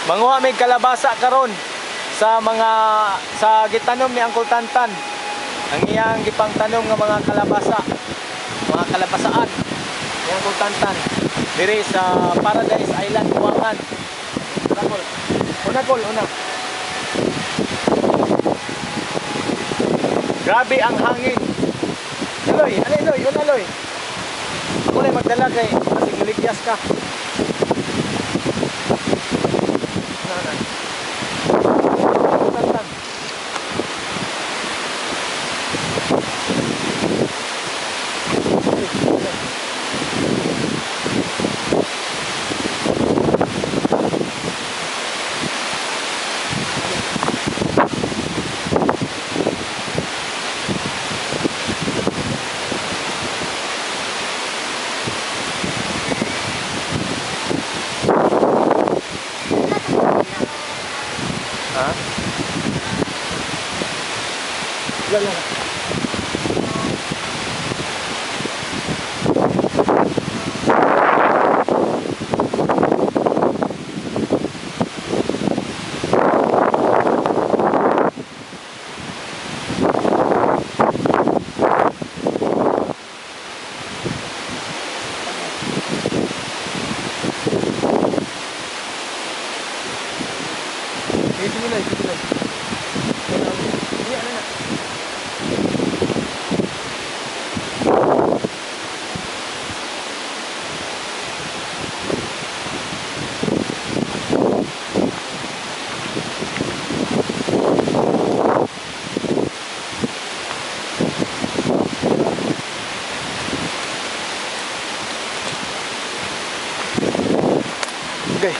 Manguha may kalabasa karon sa mga sa gitanom ni Uncle Tantan. Ang iyang gipangtanom nga mga kalabasa, mga kalabasaan ni Uncle Tantan diri sa Paradise Island, Buangan. Una kol. Una kol, una. Grabe ang hangin. Loy, alay loy, una loy. Ako na magdala kay kasi maligyas ka. Na, na. Tantan. Ha? Wala lang. Sige, sige lang, sige lang. Sige, ano na. Okay.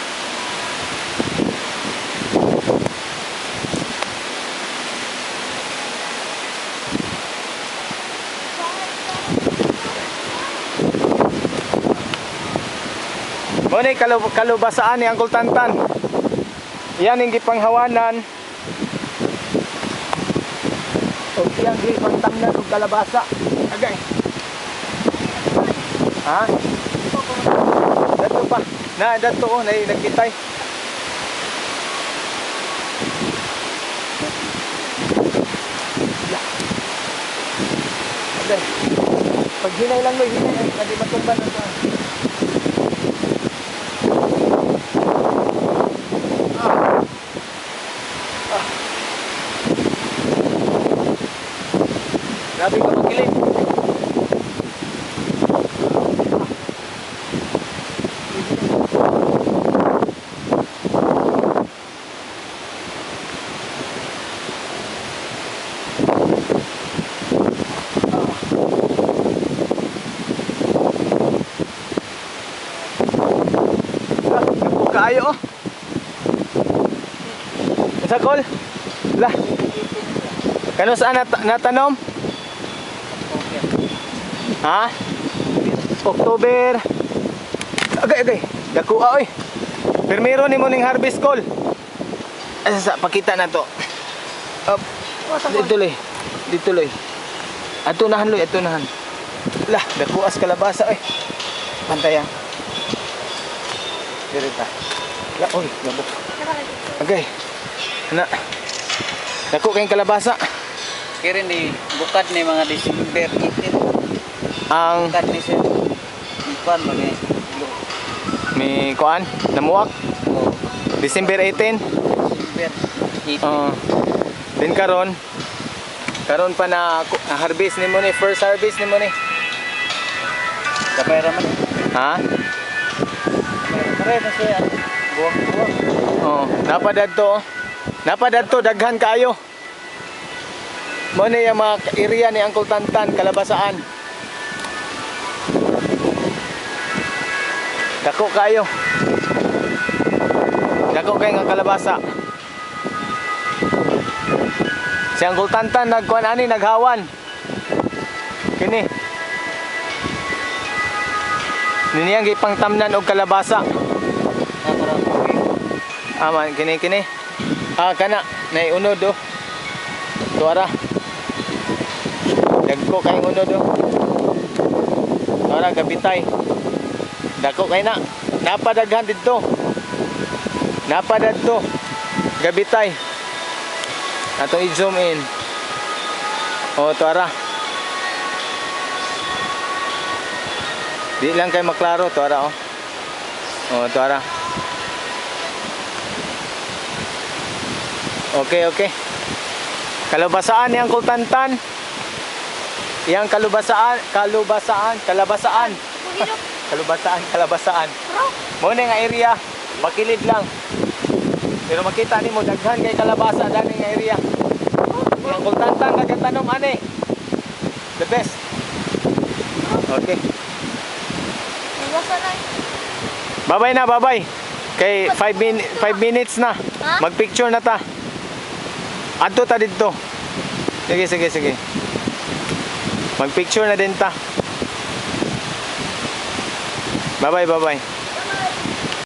Mo ni kalubasaan ni Uncle Tantan. Yan ang gipanghawanan. O iyang gipangtamnan og kalabasa. Agay. Ha? Dato pa. Na dato oh, nay nagkitay. Ya. Agay. Pag hinay lang mo, hinay ay kadi matumban na to. Ah. Grabe ka magkilig. Kaayo oh. Sa kol? Lah. Kano saan natanom? Ha? October. Agay agay. Dako oy. Pirmiro ni mo ning harvest kol. Asa sa pakita na to. Up. Dito loy. Dito loy. Ato nahan loy, ato nahan. Lah, dako as kalabasa oy. Pantayan. Dirita. La, oy, gabok. Agay. Na. Dako kayong kalabasa. Kira ni bukad ni mga December 18. Ang Bukad ni siya. Kuan ba ni? may kuan, namuak Oh, December 18. December 18. Oo. Then karon karon pa na, na harvest nimo ni, first harvest nimo ni. Kapay ra man. Ha? Pare na siya. Buwang-buwang. Oh, napadadto. Oh. Napadadto daghan kaayo. Mo ni ang mga area ni Uncle Tantan, kalabasaan. Dako kaayo. Dako kay nga kalabasa. Si Uncle Tantan nagkuan ani naghawan. Kini. Niniyang gipangtamnan og kalabasa. Aman kini kini. Ah kana nay unod oh. Tuara. Dagko kay unod oh. Tuara gabitay. Dako kay na. Napadaghan didto. Napadad to. Gabitay. Atong i-zoom in. Oh, tuara. Di lang kay maklaro, tuara oh. Oh, tuara. Okay. Kalubasaan yang kultantan. Yang kalubasaan, kalubasaan, kalabasaan. Kalubasaan, kalabasaan. Mao na nga area, bakilid lang. Pero makita nimo daghan kay kalabasa dani nga area. Yang kultantan nagatanom ani. The best. Okay. Iwasan na. Babay na, babay. Kay 5 minutes na. Ha? Magpicture na ta. Adto ta didto. Sige, sige, sige. Magpicture na din ta. Bye-bye, bye-bye.